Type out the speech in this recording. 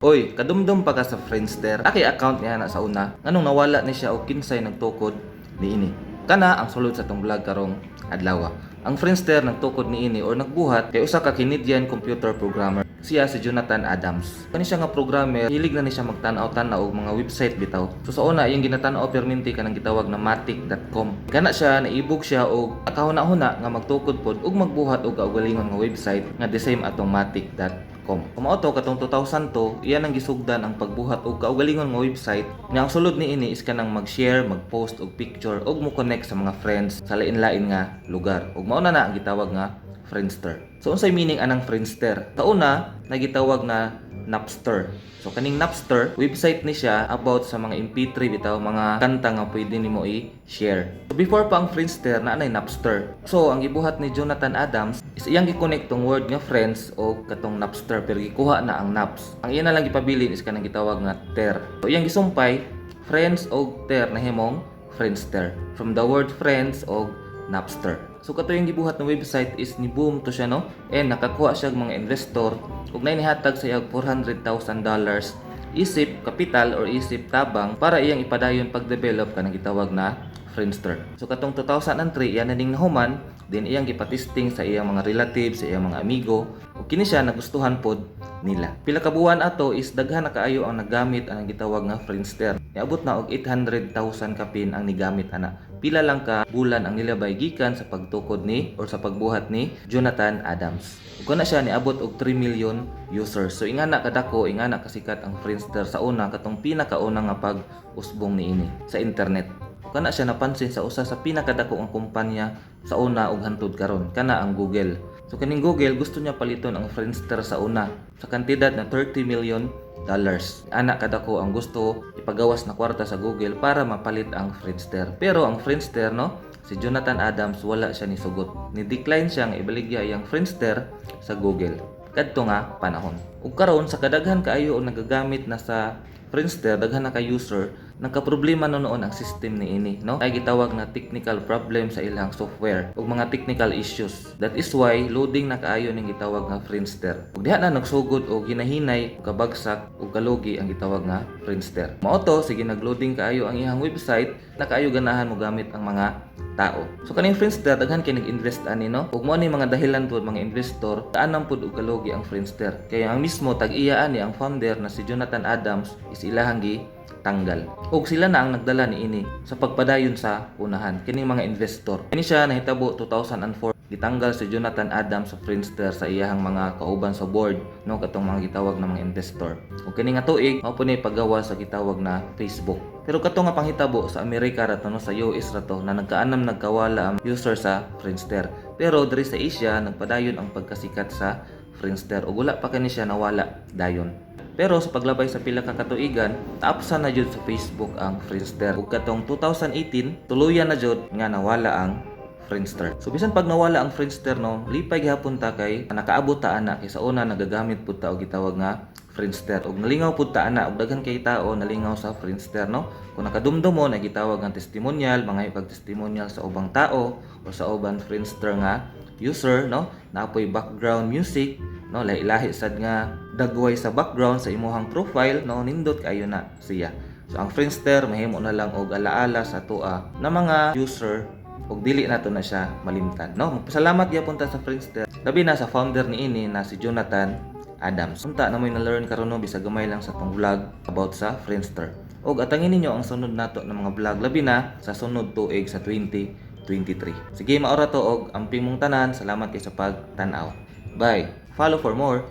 Oy, kadumdum pa ka sa Friendster? Akay account niya na sa una. Nganong nawala ni siya o kinsay nagtukod niini? Kana ang sulod sa tong vlog karong adlaw. Ang Friendster, nagtukod niini or nagbuhat kay usa ka Canadian computer programmer. Siya si Jonathan Adams. Kani siya nga programmer, hilig na ni siya magtan-aw-tan-aw og mga website bitaw. So sa una, iyang ginatan-aw perminti kanang gitawag na matik.com. Kana siya naibog siya og nakahuna-huna nga magtukod pod og magbuhat og kaugalingon nga website nga the same atong matik.com. Mao to, katong 2002, iyan ang gisugdan ang pagbuhat og kaugalingon nga website nga ang sulod niini is kanang mag-share, mag-post og picture ug mo-connect sa mga friends sa lain-lain nga lugar. Ug mao na na ang gitawag nga Friendster. So unsay meaning anang Friendster? Sa una, nagitawag na Napster. So kaning Napster, website ni siya about sa mga MP3 bitaw, mga kanta nga pwede nimo i-share. So before pa ang Friendster, naa nay Napster. So ang gibuhat ni Jonathan Adams is iyang gi-connect tong word nga friends o katong Napster, pero gikuha na ang Naps. Ang iya na lang gipabilin is kanang gitawag nga ter. So iyang gisumpay friends og ter, nahimong Friendster. From the word friends og Napster. So kato yung gibuhat ng website is ni boom to siya, no, and nakakuha siya og mga investor ug nay nihatag sa iyang $400,000 isip kapital or isip tabang para iyang ipadayon pag-develop kanang gitawag na Friendster. So katong 2003, iya na ning nahuman, then iyang gipatesting sa iyang mga relatives, sa iyang mga amigo, ug kini siya nagustuhan pod nila. Pila ka buwan ato is daghan na kaayo ang naggamit ang gitawag nga Friendster. Niabot na og 800,000 kapin ang nigamit ana. Pila lang ka bulan ang nilabay gikan sa pagtukod ni or sa pagbuhat ni Jonathan Adams. Ug kana siya niabot og 3 million users. So ingana kadako, ingana kasikat ang Friendster sa una, katong pinakauna nga pag-usbong niini sa internet. Ug kana siya napansin sa usa sa pinakadako nga kumpanya sa una ug hantod karon, kana ang Google. So kaning Google, gusto niya paliton ang Friendster sa una sa kantidad na $30 million. Ana kadako ang gusto ipagawas na kwarta sa Google para mapalit ang Friendster. Pero ang Friendster, no, si Jonathan Adams, wala siya nisugot. Ni-decline siya nga ibaligya iyang Friendster sa Google kadto nga panahon. Ug karon, sa kadaghan kaayo og nagagamit na sa Friendster, daghan na ka user, nagka-problema no noon ang system niini, no? Ay gitawag na technical problem sa ilang software ug mga technical issues. That is why loading na kaayo ning gitawag nga Friendster. Ug diha na nagsugod og hinahinay, kabagsak ug kalugi ang gitawag nga Friendster. Mao to, sige nagloading kaayo ang iyang website, na kaayo ganahan mo gamit ang mga tao. So kaning Friendster, daghan kay nag-invest ani, no. Ug mo ni mga dahilan pod mga investor, kaanam pud og kalugi ang Friendster. Kaya ang mismo tag-iya ani, ang founder na si Jonathan Adams, is ilahang gi tanggal. Ug sila na ang nagdala niini sa pagpadayon sa unahan, kining mga investor. Kini siya nahitabo 2004, gitanggal si Jonathan Adams sa Friendster sa iyahang mga kauban sa board, no, katong mga gitawag na mga investor. Ug kini nga tuig, mao po ni paggawa sa gitawag na Facebook. Pero kato nga panghitabo sa Amerika ra to, no, sa US ra to na nagkaanam nagkawala ang user sa Friendster. Pero diri sa Asia, nagpadayon ang pagkasikat sa Friendster ug wala pa kani siya nawala dayon. Pero sa paglabay sa pila ka katuigan, naapsan na jud sa Facebook ang Friendster. Ug katong 2018, tuluyan na jud nga nawala ang Friendster. So bisan pag nawala ang Friendster, no, lipay gihapon ta kay nakaabot ta ana, kay sa una nagagamit pud ta og gitawag nga Friendster. Ug nalingaw pud ta ana, ug daghan kay tao nalingaw sa Friendster, no. Kung nakadumdum mo na gitawag nga testimonial, mga pag testimonial sa ubang tao o sa uban Friendster nga user, no, naapoy background music, no, lahi-lahi sad nga dagway sa background sa imuhang profile, no, nindot kaayo na siya. So ang Friendster mahimo na lang og alaala sa atoa na mga user ug dili nato na siya malimtan, no. Magpasalamat gyapon ta sa Friendster, labi na sa founder niini na si Jonathan Adams. Unta na mo'y na-learn karon, no, bisag gamay lang sa tong vlog about sa Friendster. Ug atangin ninyo ang sunod nato ng mga vlog, labi na sa sunod tuig sa 2023. Sige, maora to og amping mong tanan. Salamat kay sa pagtan-aw. Bye. Follow for more.